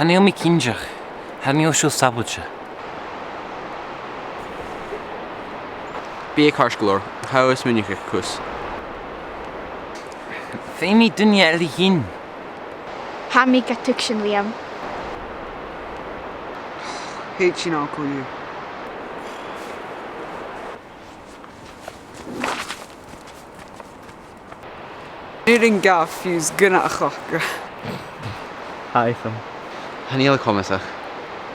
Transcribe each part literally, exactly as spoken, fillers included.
Chan eil mi cinnteach. Chan eil seo sabaid. Bidh e ceart gu leòr. Tha e a' smaoineachadh cus. Feumaidh duine eile a thighinn. Tha mi ga tuigsinn, Liam. Thèid sinn a-null. Nì sinn gabhail fiù 's gun a chloc. Hi, Sam. Chan eil e comasach.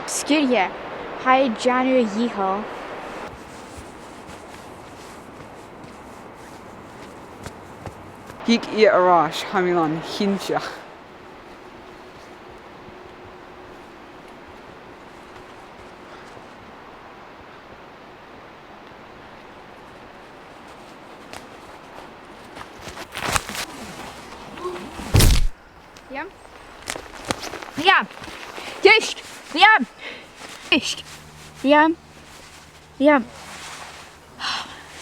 Sguir e. Tha e a' dèanamh a dhìcheall. Thig e air ais, tha mi làn chinnteach. Liam? Liam! Dìreach! Liam! Dìreach! Liam! Liam!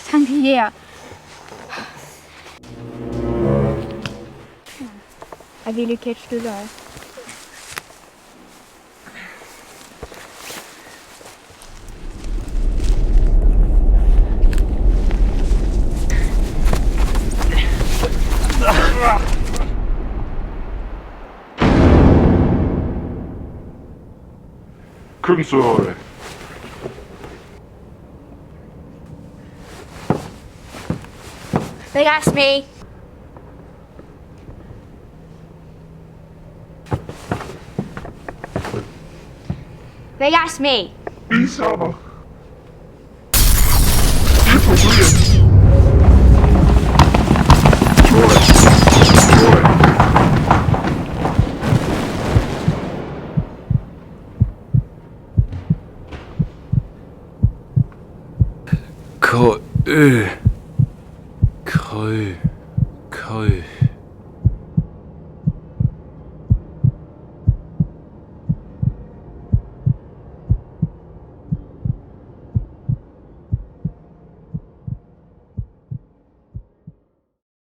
Thank you, yeah. A bheil thu ceart gu leòr? Cuiridh sinn seo oirre. They asked me. They asked me. Bí sàmhach. Bí fo bhruidhinn. Joy. Joy. Cò thu? Cò thu?